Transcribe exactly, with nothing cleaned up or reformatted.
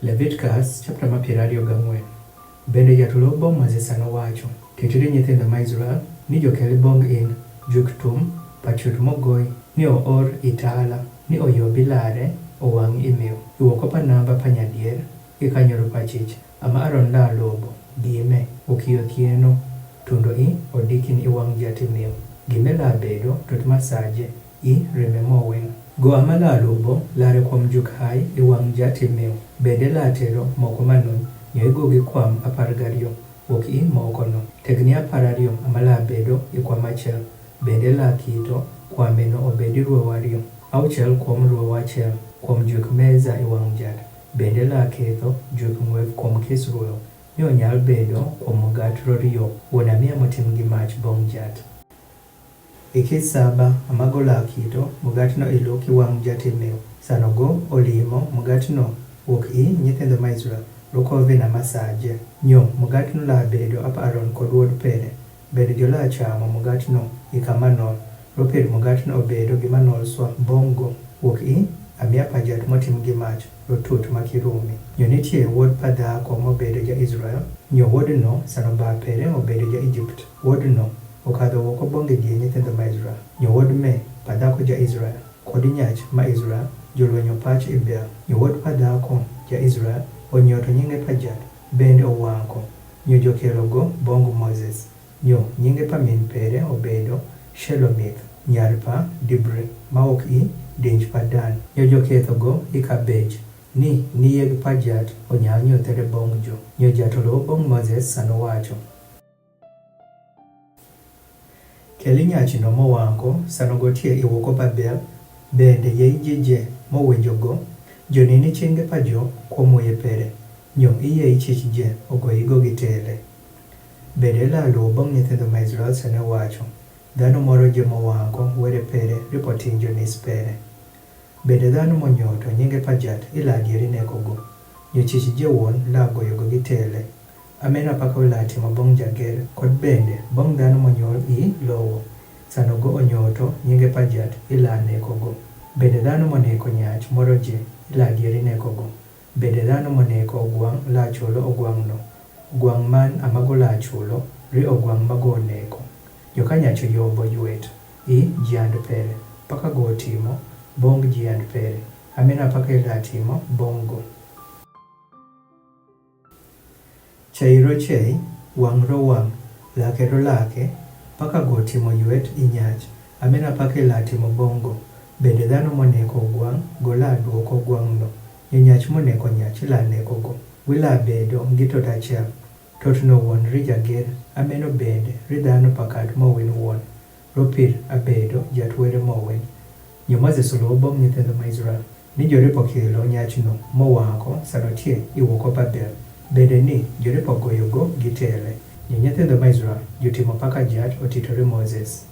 Levitikas chapta ma piero ariyo gangwen. Bende jatolo bong Moses sano wacho, ketiri nyithindo ma Israel ni jokel bong in, jwik tum, pa chut mogoyi, ni oor itala, ni oyobi lare, owang imiu, iwoko pa namba pa nyadier, ikanyoro pa chich, ama Aron la lobo, gime, okiyo kieno, tundo i, odikin iwang jatimiu, gime la bedo, tut masaje, i rime mowen. Go ama la lobo, lare kom jwik hai, iwang jatimiu, bende la tero, moko manun, nyo igogi kwam apar gariyo, wok i moko no. Tegni apar ariyo, ama la bedo, ikwam achel, bende la kito, kwame no obedi ruew ariyo, auchel kom ruew achel, kom jwik meza iwang jat, bende la ketho, jwik ngwev kom kis ruew, nyo nyal bedo, kom mugat roriyo, wona mia motim gi mach bong jat. Iki saba, ama go la kito, mugat no iluki wang jatimiu, sano go, olimo, mugat no, wok i, nyithindo ma Israel, roko vina masaje. Nyo, mugat no la bedo apa Aron kod wod pere, bedo jo la chamo mugat no, ikama no, ropir mugat no obedo gima nol swa, bong go, wok i, amia pa jat motim gi mach, rotut ma kirumi. Nyo nitie wod pa dhako mobedo ja Israel, nyo wod no, sano ba pere obedo ja Egypt. Wod no, okadho woko bong gi nyithindo ma Israel. Nyo wod me, pa dhako ja Israel. Kodi nyach ma Israel, jolwenyo pach ibel. Nyo wod pa dhako ja Israel, onyoto nyinge pa jat, bende owang ko. Nyo jokelo go, bong Moses. Nyo nyinge pa min pere obedo, Shelomith, nyar pa Dibri, ma wok i, dinj pa Dan. Nyo joketho go, ika bej. Ni, ni yeg pa jat, onyal nyo tere bong jo. Nyo jatolo bong Moses sano wacho. Keli nyach no mowang ko, sano go tie iwoko pa bel, bende ye ijije, mowinjo go, jo nini chinge pa jo, komo ye pere, nyo iye ichich je, ogo igo gitele. Bende la lo bong nyithindo ma Israel sane wacho, dhano moro je mowang ko, were pere, ripotin jo nis pere. Bende dhano monyoto nyinge pa jat ila dieri neko go. Nyo chich je won la goyo go gitele. Ameno apaka ila timo bong jager, kod bende, bong dhano monyol i lowo. Sano go onyoto nyinge pa jat ila neko go. Bende dhano moneko nyach moro je ila dieri neko go. Bende dhano moneko ogwang la chulo ogwang no. Ogwang man amago la chulo, ri ogwang mago neko. Joka nyacho yobo ywet, i jiand pere, paka go timo, bong jiand pere, amena paka ila timo, bong go. Chai ro chai, wang ro wang, lake ro lake, paka go timo ywet i nyach, amena paka ila timo bong go, bende dhano moneko gwang, go la duoko gwang no, nyo nyach moneko nyach la neko go, wila bedo, gito ta chel. Totno won ri jager, ameno bende, ri dhano pakat mowin won. Ropir abedo, jatwere mowin. Nyo Moses olo bong nyithindo ma Israel. Ni joripo kilo nyachno, mowako, sano tie, iwoko pa bel. Bende ni, joripo goyo go, gitele. Nyo nyithindo ma Israel, jotimo paka jat, otito ri Moses.